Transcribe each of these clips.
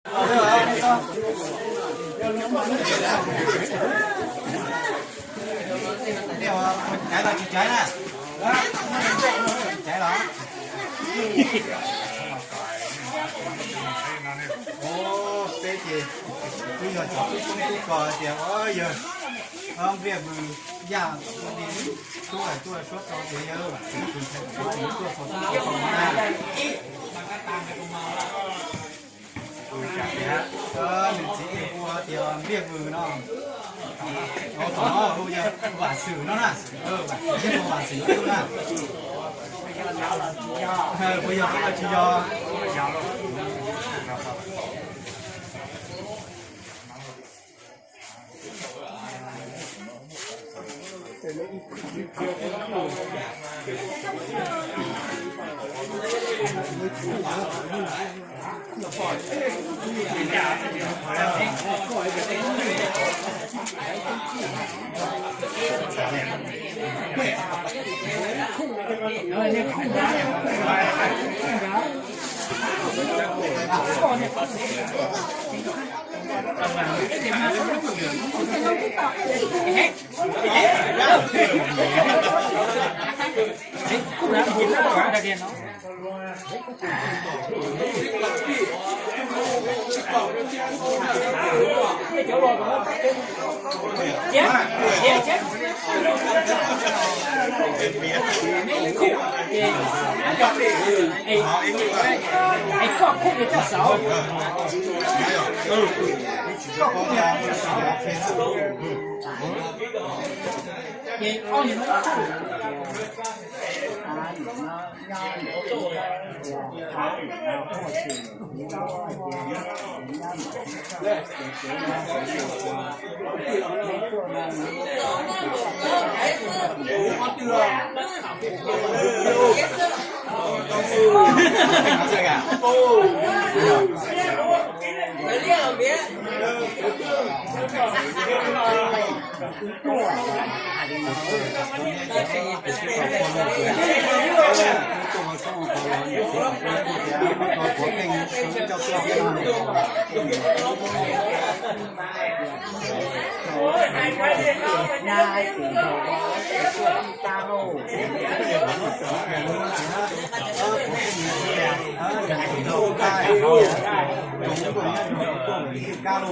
Caiv los tsis caiv na? Caiv los? Peb ces twb yog cov tub koob tub kos tias yawg Npliaj Vws Yaj tub hais tuaj suab tau tias yawg Vam Xwm tus ntxhais tuaj txog tub txog na. Nws txiv hu tias Npliaj Vws no. Thaum no hu yawg Vam Xwm no na. Vam Xwm thiab hu Vam Xwm no na. Puas yog los tsis yog? Nej hu tau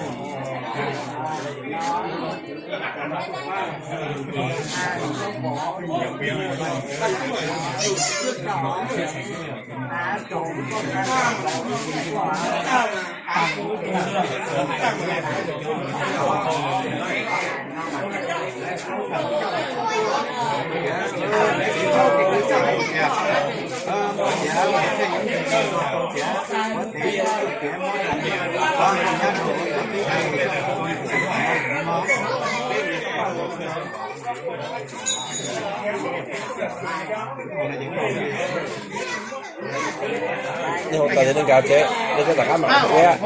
ces nej nkag tsev, nej coj tom qab mam hu thiab.